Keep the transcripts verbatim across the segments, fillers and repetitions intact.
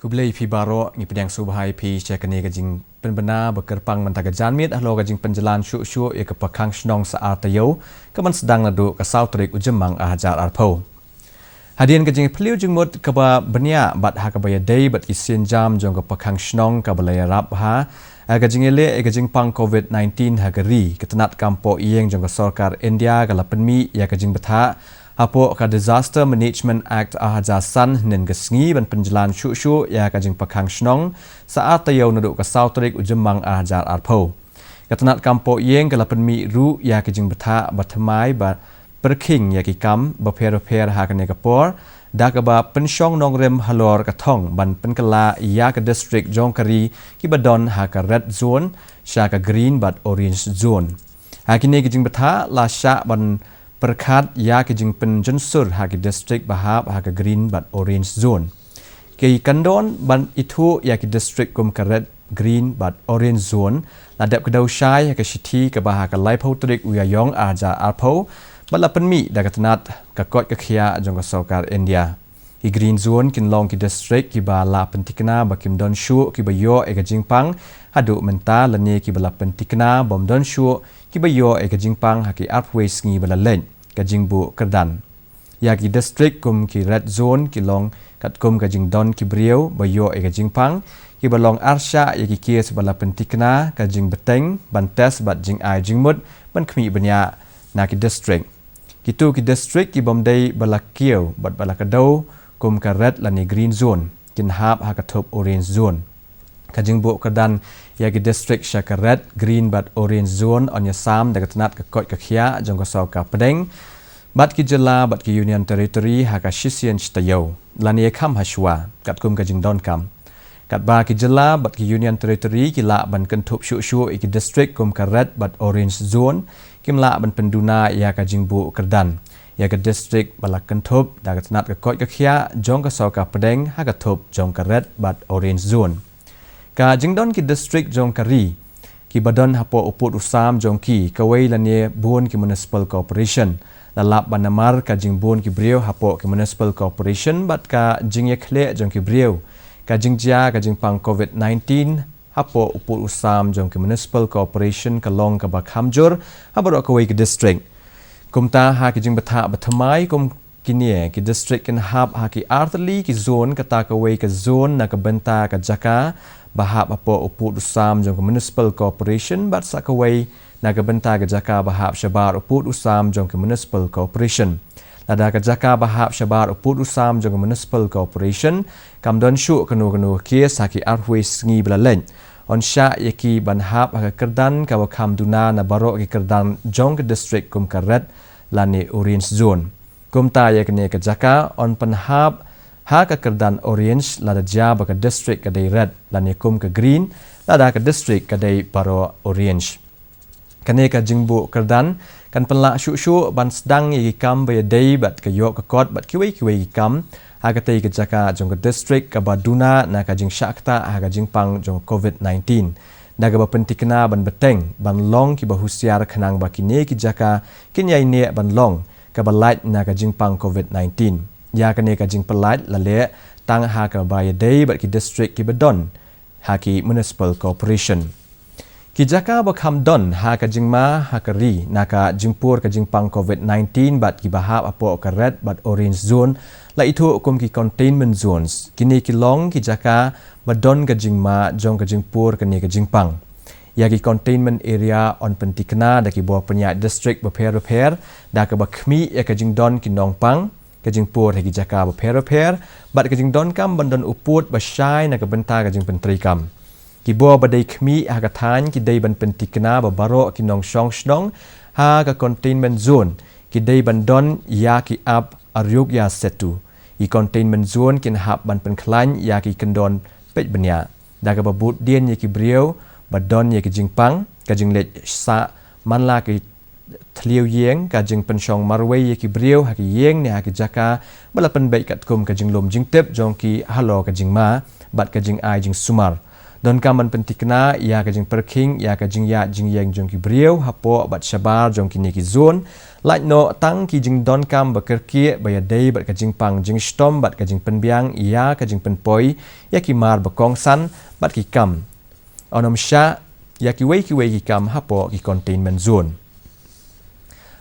Khublei phi baroh, ngi pdiang sngewbha ïa phi sha kane ka jingpynbna ba kyrpang mynta ka janmiet halor ka jingpynjlan shuh shuh ïa ka pakhang shnong sa ar taïew, ka ban sdang naduh ka saw tarik u Jymmang ar hajar arphew. Hadien ka jingphylliew jingmut kaba bniah bad ha kaba ïadei bad ki sienjam jong ka pakhang shnong kaba la ïarap ha, eh, ka jingïaleh ïa ka jingpang covid nineteen ha ka ri, ka tnat kam poh ïing jong ka sorkar India ka la pynmih ïa ka jingbthah hapoh ka Disaster Management Act ar hajar san hynnin ka sngi ban pynjlan shuh shuh ïa ka jingpakhang shnong sa ar taïew naduh ka saw tarik u Jymmang ar hajar arphew. Ka tnat kam poh ïing ka la pynmih ruh ïa ka jingbthah ba thymmai ba pyrkhing ïa ki kam bapher bapher ha kane ka por, da kaba pynshong nongrim halor ka thong ban pynkylla ïa ka district jong ka ri kiba don ha ka red zone sha ka green bad orange zone. Ha kine ki jingbthah la shah ban pyrkhat ïa ki jingpynjynsur ha ki district ba hap ha ka green bad orange zone. Ki kyndon ban ithuh ïa ki district kum ka red, green bad orange zone la dep kdew shai ha ka shithi kaba ha ka laiphew tarik u Ïaïong ar hajar arphew bad la pynmih da ka tnat ka koit ka khiah jong ka sorkar India. Ki green zone kin long ki district kiba la pyntikna ba kim don shuh kiba ïoh ïa ka jingpang haduh mynta lane kiba la pyntikna bym don shuh kiba ïoh ïa ka jingpang ha ki arphew sngi ba la leit, ka jingbuh kyrdan. Ïa ki district kum ki red zone ki long katkum ka jingdon ki briew ba ïoh ïa ka jingpang, kiba long arshah ïa ki case ba la pyntikna, ka jingbteng ban test bad jingai jingmut ban khmih bniah na ki district. Kito ki district kibym dei ba la kiew bad ba la kdew kum ka red lane green zone kin hap ha ka thup orange zone. Ka jingbuh kyrdan ïa ki district sha ka red, green bad orange zone yn ïasam da ka tnat ka koit ka khiah jong ka sorkar pdeng bad ki jylla bad ki Union Territory ha ka shisien shi taïew lane kham hashwa katkum ka jingdonkam. Katba ki jylla bad ki Union Territory ki lah ban kynthup shuh shuh ïa ki district kum ka red bad orange zone, kim lah ban pynduna ïa ka jingbuh kyrdan ïa ka district ba la kynthup da ka tnat ka koit ka khiah jong ka sorkar pdeng ha ka thup jong ka red bad orange zone. Ka jingdon ki district jong ka ri kiba don hapoh u pud u sam jong ki, kawei lane bun ki municipal corporation, la lap ban namar ka jingbun ki briew hapoh ki municipal corporation bad ka jingïakhleh jong ki briew, ka jingjia ka jingpang covid nineteen hapoh u pud u sam jong ki municipal corporation ka long kaba kham jur ha baroh kawei ki district. Kumta ha ki jingbthah ba thymmai kum kine, ki district kin hap ha ki artylli ki zone, kata kawei ka zone na ka bynta ka jaka ba hap hapoh u pud u sam jong ka municipal corporation bad sa kawei na ka bynta ka jaka ba hap shabar u pud u sam jong ka municipal corporation. Lada ka jaka ba hap shabar u pud u sam jong ka municipal corporation kam don shuh kano kano ka case ha ki arphew sngi ba la leit, yn shah ïa ki ban hap ha ka kyrdan kaba kham duna na baroh ki kyrdan jong ka district kum ka red lane orange zone. Kumta ïa kane ka jaka yn pynhap ha ka kyrdan orange lada jia ba ka district ka dei red lane kum ka green lada ka district ka dei baroh orange. Kane ka jingbuh kyrdan kan pynlah shuh shuh ban sdang ïa ki kam ba ïadei bad ka ïoh ka kot bad kiwei kiwei ki kam ha katei ka jaka jong ka district kaba duna na ka jingshah ktah ha ka jingpang jong covid nineteen. Da kaba pyntikna ban bteng ban long kiba husiar khnang ba kine ki jaka kin ïai neh ban long kaba lait na ka jingpang covid nineteen. Ïa kane ka jingpyllait la leh tang ha kaba ïadei bad ki district kiba don ha ki municipal corporation. Ki jaka ba kham don ha ka jingma ha ka ri na ka jingpur ka jingpang covid nineteen bad kiba hap hapoh ka red bad orange zone la ithuh kum ki containment zones. Kine ki long ki jaka ba don ka jingma jong ka jingpur kane ka jingpang. Ïa ki containment area yn pyntikna da ki bor pynïaid district bapher bapher da kaba khmih ïa ka jingdon ki nongpang, ka jingpur ha ki jaka bapher bapher bad ka jingdonkam ban don u pud ba shai na ka bynta ka jingpyntreikam. Ki bor ba dei khmih ha ka thaiñ ki dei ban pyntikna ba baroh ki nongshong shnong ha ka containment zone ki dei ban don ïa ki app Aarogya Setu. Ki containment zone kin hap ban pynkhlaiñ ïa ki kyndon peit bniah da kaba bud dien ïa ki briew ba don ïa ki jingpang, ka jingleit sah man la ki thliew ïing, ka jingpynshong marwei ïa ki briew ha ki ïing ne ha ki jaka ba la pynbeit katkum ka jinglum jingtip jong ki halor ka jingma bad ka jingai jingsumar. Donkam ban pyntikna ïa ka jingpyrkhing ïa ka jingïaid jingïeng jong ki briew hapoh bad shabar jong kine ki zone, lait noh tang ki jingdonkam ba kyrkieh ba ïadei bad ka jingpang jingshitom bad ka jingpynbiang ïa ka jingpynpoi ïa ki mar ba kongsan bad ki kam. Yn ym shah ïa kiwei kiwei ki kam hapoh ki containment zone.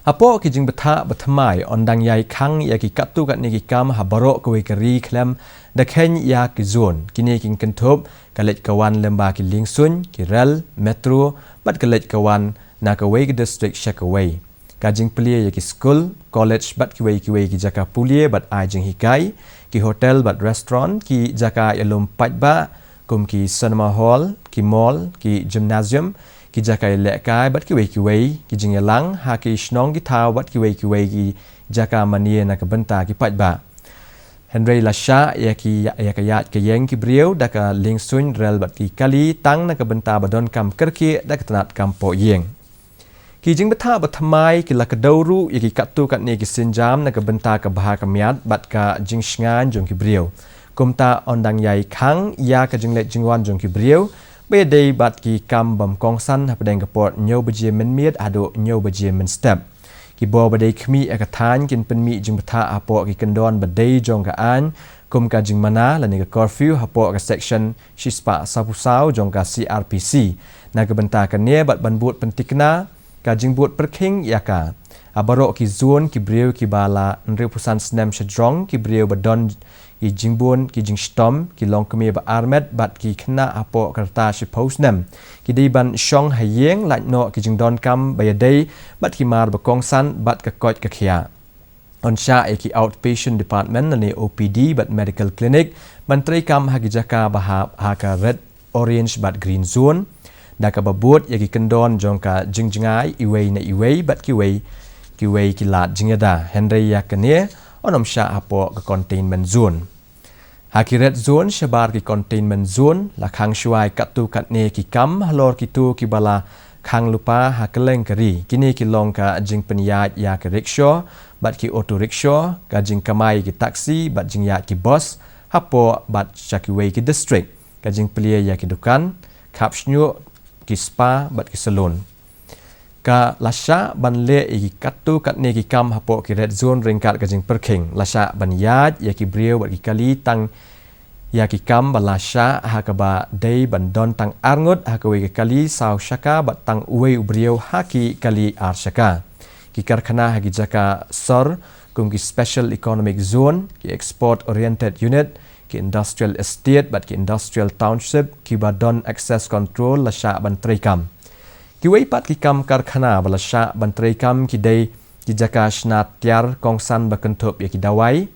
Hapoh ki jingbthah bathymmai, yn dang ïai khang ïa ki katto katne ki kam ha baroh kawei ka ri khlem da kheiñ ïa ki zone. Kine ki kynthup ka leit ka wan lyngba ki liengsuiñ, ki rel, metro, bad ka leit ka wan na kawei ka district sha kawei. Ka jingplie ïa ki skul, college, bad kiwei kiwei ki jaka pule bad ai jinghikai, ki hotel bad restaurant, ki jaka ïalum paidbah, kum ki cinema hall, ki mall, ki gymnasium, ki jaka ïalehkai bad kiwei kiwei ki jingïalang ha ki shnong ki thaw bad kiwei kiwei ki jaka mane na ka bynta ki paidbah. Hynrei la shah ïa ki, ïa ka ïaid ka ïeng ki briew da ka liengsuiñ, rel bad ki kali tang na ka bynta ba donkam kyrkieh da ka tnat kam pohïing. Ki jingbthah bathymmai ki la kdew ruh ïa ki katto katne ki sienjam na ka bynta ka bha ka miat bad ka jingshngaiñ jong ki briew. Kumta yn dang ïai khang ïa ka jingleit jingwan jong ki briew ba ïadei bad ki kam bym kongsan hapdeng ka por hynñiew baje mynmiet haduh hynñiew baje mynstep. Ki bor ba dei khmih ïa ka thaiñ kin pynmih jingbthah hapoh ki kyndon ba dei jong ka aiñ, kum ka jingmana lane ka curfew hapoh ka section shispah sawphew saw jong ka C R P C. Na ka bynta kane bad ban bud pyntikna ka jingbud pyrkhing ïa ka, ha baroh ki zone ki briew kiba la hynriewphew san snem shajrong, ki briew ba don ki jingbun, ki jingshitom, ki longkmie ba armet bad ki khynnah hapoh ka rta shiphew snem, ki dei ban shong ha ïing, lait noh ki jingdonkam ba ïadei bad ki mar ba kongsan bad ka koit ka khiah. Yn shah ïa ki outpatient department lane O P D bad medical clinic ban treikam ha ki jaka ba hap ha ka red, orange bad green zone, da kaba bud ïa ki kyndon jong ka jingjngai iwei na iwei bad kiwei kiwei ki lad jingïada. Hynrei ïa kane yn ym shah hapoh ka containment zone. Ha ki red zone shabar ki containment zone la khang shuwa ïa katto katne ki kam halor kito kiba la khang lypa ha kylleng ka ri. Kine ki long ka jingpynïaid ïa ki rickshaw bad ki auto rickshaw, ka jingkamai ki taxi bad jingïaid ki bus hapoh bad sha kiwei ki district, ka jingplie ïa ki dukan, khap shñiuh, ki spa bad ki salon. Ka la shah ban leh ïa ki katto katne ki kam hapoh ki red zone ryngkat ka jingpyrkhing. La shah ban ïaid ïa ki briew bad ki kali tang ïa ki kam ba la shah, ha kaba dei ban don tang ar ngut ha kawei ka kali saw shaka bad tang uwei u briew ha ki kali ar shaka. Ki karkhana ha ki jaka sor, kum ki special economic zone, ki export oriented unit, ki industrial estate bad ki industrial township kiba don access control la shah ban treikam. Kiwei pat ki kam karkhana ba la shah ban treikam ki dei ki jaka shna tiar kongsan ba kynthup ïa ki dawai,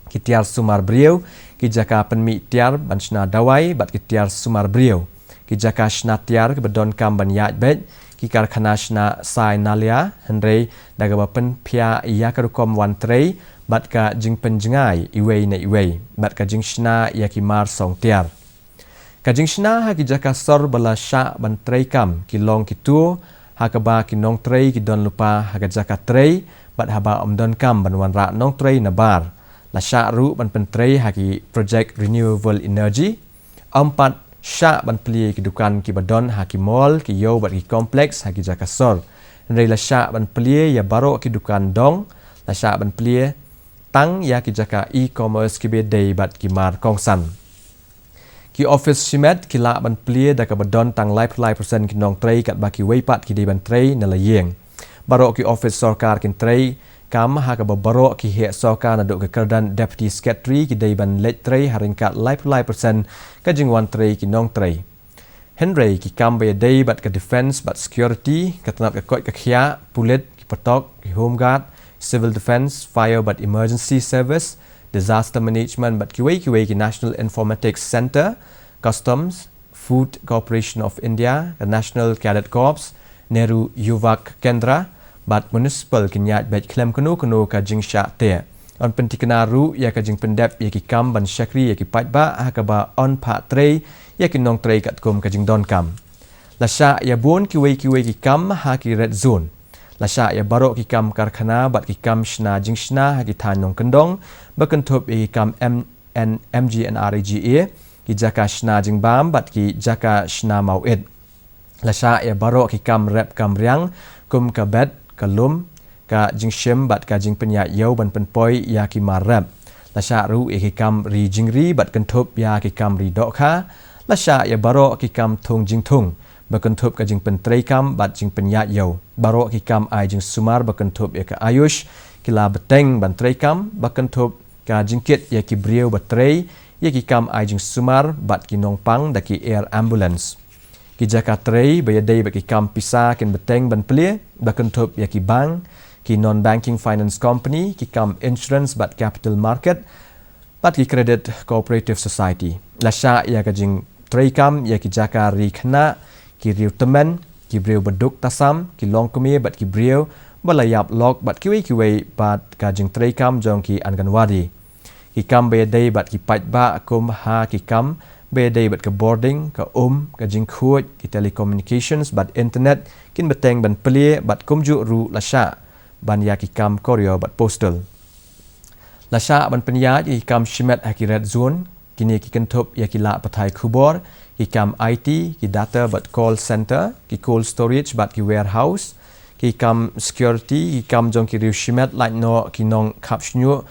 ki tiar sumar briew, ki jaka pynmih tiar ban shna dawai bad ki tiar sumar briew, ki jaka shna tiar kiba donkam ban ïaid beit, ki karkhana shna sai nalia, hynrei da kaba pynphia ïa ka rukom wan trei bad ka jingpynjngai iwei na iwei bad ka jingshna ïa ki mar song tiar. Ka jingshna ha ki jaka sor ba la shah ban treikam ki long kito ha kaba ki nongtrei ki don lypa ha ka jaka trei bad haba ym donkam ban wanrah nongtrei na bar. La shah ruh ban pyntrei ha ki project renewable energy. Ym pat shah ban plie ki dukan kiba don ha ki mall, ki ïew bad ki complex ha ki jaka sor. Hynrei la shah ban plie ïa baroh ki dukan dong. La shah ban plie tang ïa ki jaka e-commerce kiba dei bad ki mar kongsan. Ki office shimet ki lah ban plie da kaba don tang laiphew lai percent ki nongtrei, katba kiwei pat ki dei ban trei na la ïing. Baroh ki office sorkar kin treikam ha kaba baroh ki heh sorkar naduh ka kyrdan deputy secretary ki dei ban leit trei ha ryngkat laiphew lai percent ka jingwan trei ki nongtrei. Hynrei ki kam ba ïadei bad ka defence bad security, ka tnat ka koit ka khiah, pulit, ki patok, ki home guard, civil defence, fire bad emergency service, disaster management bad kiwei kiwei ki National Informatics Centre, Customs, Food Corporation of India, ka National Cadet Corps, Nehru Yuvak Kendra bad Municipal kin ïaid beit khlem kano kano ka jingshah teh. Yn pyntikna ruh ïa ka jingpyndep ïa ki kam ban shakri ïa ki paidbah ha kaba yn phah trei ïa ki nongtrei katkum ka jingdonkam. La shah ïa bun kiwei kiwei ki kam ha ki red zone. La shah ïa baroh ki kam karkhana bad ki kam shna jingshna ha ki thaiñ nongkyndong, ba kynthup ïa ki kam M N M G N R E G A, ki jaka shna jingbam bad ki jaka shna mawit. La shah ïa baroh ki kam rep kam riang kum ka bet, ka lum, ka jingshim bad ka jingpynïaid ïew ban pynpoi ïa ki mar rep. La shah ruh ïa ki kam ri jingri bad kynthup ïa ki kam ri dohkha. La shah ïa baroh ki kam thung jingthung ba kynthup ka jingpyntreikam bad jingpynïaid ïew. Baroh ki kam ai jingsumar ba kynthup ïa ka AYUSH ki la bteng ban treikam ba kynthup ka jingkit ïa ki briew ba trei ïa ki kam ai jingsumar bad ki nongpang da ki air ambulance. Ki jaka trei ba ïadei bad ki kam pisa kin bteng ban plie ba kynthup ïa ki bank, ki non-banking finance company, ki kam insurance bad capital market, bad ki credit cooperative society. La shah ïa ka jingtreikam ïa ki jaka ri khynnah, ki riew tymmen, ki briew ba duk tasam, ki longkmie bad ki briew ba la ïap lok bad kiwei kiwei bad ka jingtreikam jong ki Anganwadi. Ki kam ba ïadei bad ki paidbah kum ha ki kam ba ïadei bad ka bording, ka um, ka jingkhuid, ki telecommunications bad internet kin bteng ban plie bad kumjuh ruh la shah ban ïa ki kam courier bad postal. La shah ban pynïaid ïa ki kam shimet ha ki red zone, kine ki kynthup ïa ki lad pathai khubor, ki kam IT, ki data bad call center, ki cold storage bad ki warehouse, ki kam security, ki kam jong ki riew shimet lait noh ki nongkhap shñiuh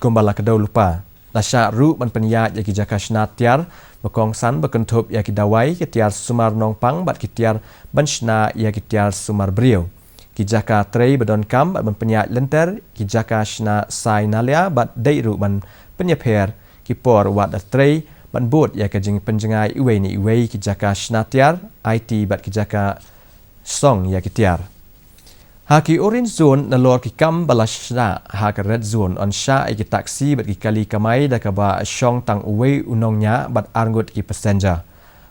kumba la kdew lypa. La shah ruh ban pynïaid ïa ki jaka shna tiar ba kongsan ba kynthup ïa ki dawai, ki tiar sumar nongpang bad ki tiar ban shna ïa ki tiar sumar briew. Ki jaka trei ba donkam bad ban pynïaid lynter ki jaka shna sai nalia bad dei ruh ban pynïapher ki por wat da trei ban bud ïa ka jingpynjngai iwei na iwei, ki jaka shna tiar, IT bad ki jaka song ïa ki tiar. Ha ki orange zone, nalor ki kam ba la shah ha ka red zone, yn shah ïa ki taxi bad ki kali kamai da kaba shong tang uwei u nongñiah bad arngut ki passenger.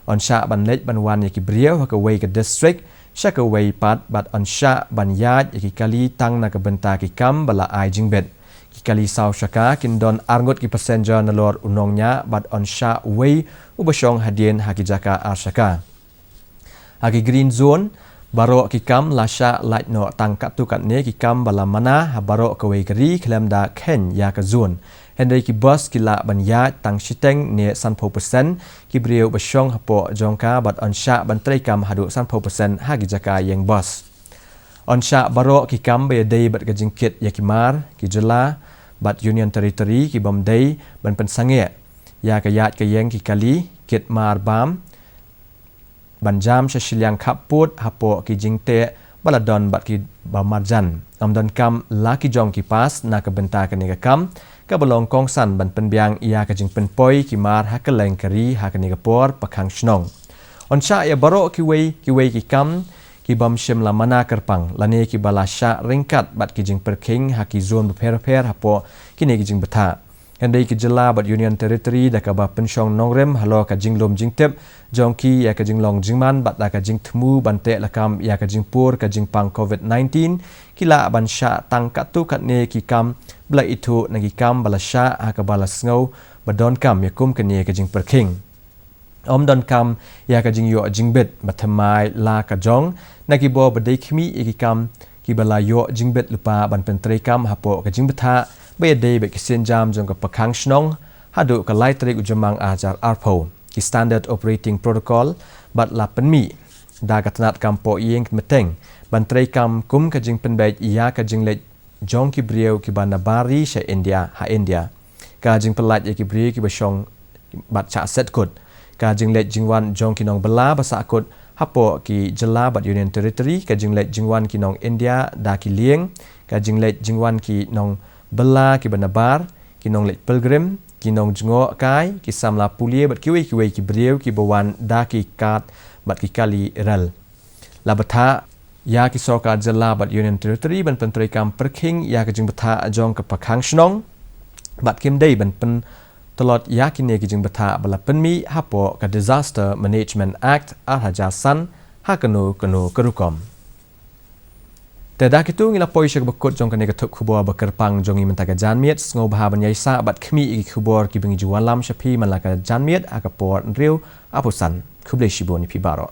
Yn shah ban leit ban wan ïa ki briew ha kawei ka district sha kawei pat bad yn shah ban ïaid ïa ki kali tang na ka bynta ki kam ba la ai jingbit. Ki kali saw shaka kin don arngut ki passenger nalor u nongñiah bad yn shah uwei uba shong hadien ha ki jaka ar shaka. Ha ki green zone, baroh ki kam la shah lait noh tang katto katne ki kam ba la mana ha baroh kawei ka ri khlem da kheiñ ïa ka zone. Hynrei ki bus ki lah ban ïaid tang shiteng ne sanphew percent ki briew ba shong hapoh jong ka bad yn shah ban treikam haduh sanphew percent ha ki jaka ïeng bus. Yn shah baroh ki kam ba ïadei bad ka jingkit ïa ki mar, ki jylla bad Union Territory ki bym dei ban pynsangeh ïa ka ïaid ka ïeng ki kali, kit mar bam, ban jam sha shiliang khappud hapoh ki jingteh ba la don bad kiba marjan. Ym donkam la ki jong ki pass na ka bynta kane ka kam, kaba long kongsan ban pynbiang ïa ka jingpynpoi ki mar ha kylleng ka ri ha kane ka por pakhang shnong. Yn shah ïa baroh kiwei kiwei ki kam ki bym shym la mana kyrpang lane kiba la shah ryngkat bad ki jingpyrkhing ha ki zone bapher bapher hapoh kine ki jingbthah. Hynrei ki jylla bad Union Territory da kaba pynshong nongrim halor ka jinglum jingtip jong ki ïa ka jinglong jingman bad da ka jingthmu ban teh lakam ïa ka jingpur ka jingpang covid nineteen, ki lah ban shah tang katto katne ki kam ba la ithuh na ki kam ba la shah ha kaba la sngew ba donkam ïa kum kane ka jingpyrkhing. Ym donkam ïa ka jingïoh jingbit ba thymmai la ka jong na ki bor ba dei khmih ïa ki kam kiba la ïoh jingbit lypa ban pyntreikam hapoh ka jingbthah ba ïadei bad ki sienjam jong ka pakhang shnong haduh ka lai tarik u Jymmang ar hajar arphew. Ki Standard Operating Protocol bad la pynmih da ka tnat kam poh ïing ki bteng ban treikam kum ka jingpynbeit ïa ka jingleit jong ki briew kiba na bar ri sha India ha India. Ka jingpyllait ïa ki briew kiba shong bad shah set kut. Ka jingleit jingwan jong ki nongbylla ba sahkut hapoh ki jylla bad Union Territory, ka jingleit jingwan ki nong India da ki lieng, ka jingleit jingwan ki nongbylla kiba na bar, ki nongleit pilgrim, ki nongjngoh kai, ki samla pule bad kiwei kiwei ki briew kiba wan da ki kad bad ki kali rel. La bthah ïa ki sorkar jylla bad Union Territory ban pyntreikam pyrkhing ïa ka jingbthah jong ka pakhang shnong bad kim dei ban pyntlot ïa kine ki jingbthah ba la pynmih hapoh ka Disaster Management Act ar hajar san ha kano kano ka rukom. Te da kitu ngi la poi sha kaba kut jong kane ka thup khubor ba kyrpang jong ngi mynta ka janmiet. Sngewbha ban ïaisah bad khmih ïa ki khubor kiba ngi ju wanlam sha phi man la ka janmiet ha ka por hynriew arphew san. Khublei shibun ïa phi baroh.